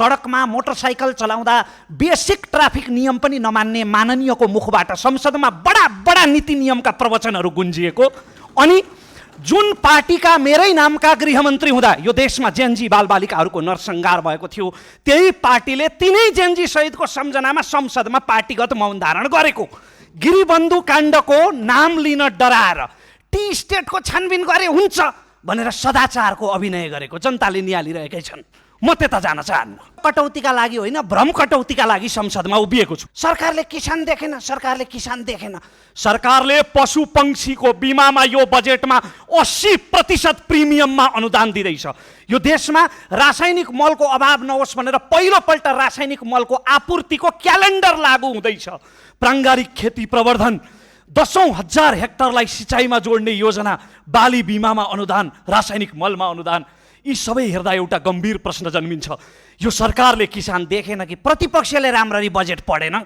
सडकमा मोटरसाइकल चलाउँदा basic traffic नियम पनि नमान्ने माननीयको मुखबाट संसदमा बडा बडा नीति नियमका प्रवचनहरू गुन्जिएको। अनि जुन पार्टीका मेरै नामका गृहमन्त्री हुँदा यो देशमा जेनजी बालबालिकाहरूको नरसंहार भएको थियो, त्यही पार्टीले तिनै जेनजी शहीदको सम्झनामा संसदमा पार्टीगत मौन धारण गरेको। गिरिबन्धु काण्डको नाम लिन डराएर टी स्टेटको छानबिन गरे हुन्छ भनेर सदाचारको अभिनय गरेको जनताले निहालिरहेकै छन्। म त्यता जान चाहन्न। कटौतीका लागि होइन, भ्रम कटौतीका लागि संसदमा उभिएको छु। सरकारले किसान देखेन, सरकारले किसान देखेन। सरकारले पशु पंक्षीको बिमामा यो बजेटमा 80% प्रिमियममा अनुदान दिँदैछ। यो देशमा रासायनिक मलको अभाव नहोस् भनेर पहिलोपल्ट रासायनिक मलको आपूर्तिको क्यालेन्डर लागू हुँदैछ। प्राङ्गारिक खेती प्रवर्धन, 10,000 हेक्टरलाई सिँचाइमा जोड्ने योजना, बाली बिमामा अनुदान, रासायनिक मलमा अनुदान, यी सबै हेर्दा एउटा गम्भीर प्रश्न जन्मिन्छ, यो सरकारले किसान देखेन कि प्रतिपक्षले राम्ररी बजेट पढेन?